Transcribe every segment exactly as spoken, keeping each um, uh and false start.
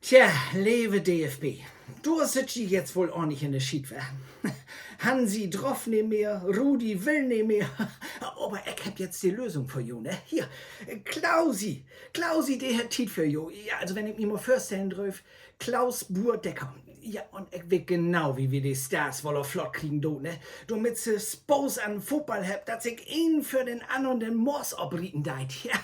Tja, leve D F B, dor sitt ji jetzt woll ornlich in de Schiet, wa? Hansi dröff nich mehr, Rudi will nich mehr. Aver ik hebb jetzt de Lösung för jo, ne? Hier, Klausi. Klausi, de hett Tiet för jo. Ja, also, wenn ik mi mal vörstellen dröff: Klaus Buur-Decker. Ja, un ik weet genau, wo wi de Stars woller flott kriegen doot, ne? Dormit se Spaaß an Football hebbt, dat sik een för den annern den Mors oprieten deit. Ja,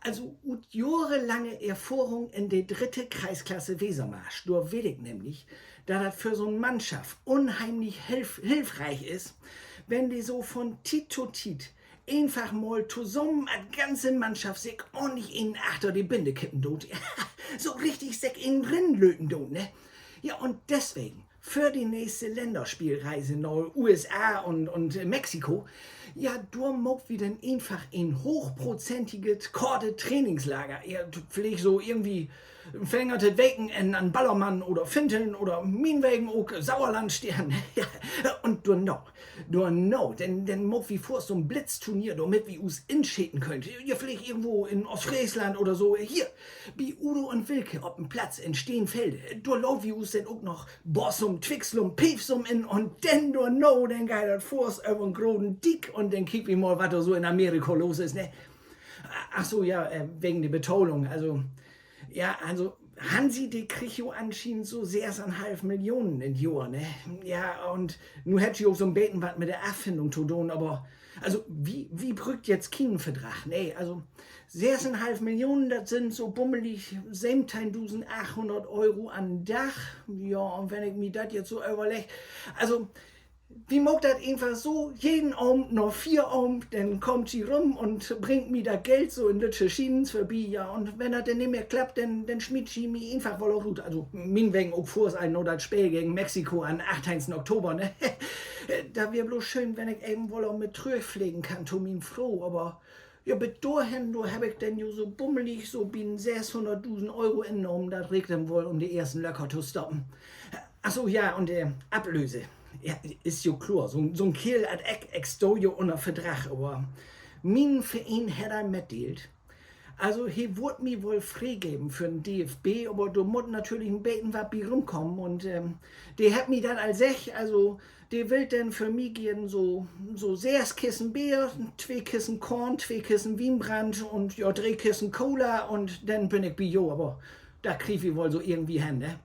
also, ut johrelange Erfahrung in de dritte Kreisklasse Wesermarsch, dor weet ik nämlich, dat dat för so'n Mannschaft unheimlich hilf-, hilfreich is, wenn de so von Tiet to Tiet eenfach mal tosamen as ganze Mannschaft sik ornlich een achter de Binde kippen doot. So richtig sik een rinlöten doot, ne? Ja, un deswegen, för de nächste Länderspielreise na U S A un, un Mexiko, ja, dor maakt wi denn eenfach en hoochprozentiget, kortet Trainingslager. Ja, villicht so irgendwie verlängertet Wekenenn an Ballermann oder Finteln oder mienwegen ok Sauerlandstern. Ja, un dorna, dorna, denn, denn maakt wi foorts so'n Blitzturnier, dormit wi us inscheten köönt. Ja, villicht irgendwo in Oostfreesland oder so. Hier, bi Udo un Wilke op den Platz in Steenfelde. Dor laadt wi us denn ok noch Borsum, Twixlum, Peefsum in un denn dorna, denn geiht dat foorts över 'n groten Diek un denn kiekt wi mal, wat dor so in Amerika los is, ne? Ach so, ja, äh, wegen de Betahlung. Also, ja, also, Hansi, de kriggt jo anschienend so sössunhalf Millionen in't Johr, ne? Ja, un nu hett ji ok so'n beten wat mit de Affindung to doon, aver, also, wi, wi bruukt jetzt kien Verdrag, nee, also, sössunhalf Millionen, dat sünd so bummelig söventeihndusend achthundert Euro an'n Dag. Ja, un wenn ik mi dat jetzt so överlegg, also, wi maakt dat eenfach so: Jeden Avend na Fieravend, denn kaamt ji rüm un bringt mi dat Geld so in lüttje Schienen vörbi, ja, un wenn dat denn nich mehr klappt, denn, denn smiet ji mi eenfach woller rut. Also, mienwegen ok foorts al na dat Speel gegen Mexiko an'n achteihnsten Oktober, ne? Dat weer bloots schöön, wenn ik even woller mit trüchflegen kann to mien Fro, aver ja, bit dorhen, dor heff ik denn jo so bummelig so bi sösshunnertdusend Euro innahmen, dat reckt denn woll, üm de eersten Löcker to stoppen. Ach so, ja, un de Aflöse. Ja, is jo kloor, so'n, so'n Keerl as ik, ik stah jo ünner Verdrag, aver mien Vereen hett al mitdeelt, also, he wurr mi woll freegeven för den D F B, aver dor mutt natürlich en beten wat bi rümkamen. Un, ähm, de hebbt mi dat al seggt, also, de wüllt denn för mi geern so, so söss Kissen Beer, twee Kissen Korn, twee Kissen Wienbrand un, ja, dree Kissen Cola un denn bün ik bi jo, aver dat kriegt wi woll so irgendwie hen, ne?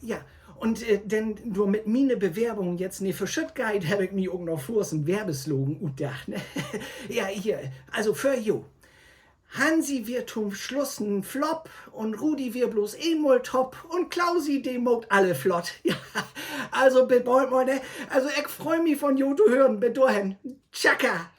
Ja, un, äh, denn, dormit miene Bewerbung jetzt nich verschütt geiht, heff ik mi ok noch foorts en Werbeslogan utdacht, ne? Ja, hier, also för jo: Hansi weer to'n Sluss en Flop un Rudi weer bloots eenmal top un Klausi, de maakt alle flott. Ja, also bit bold mal, ne? Also, ik frei mi, von jo to hören. Bit dorhen. Tschakka!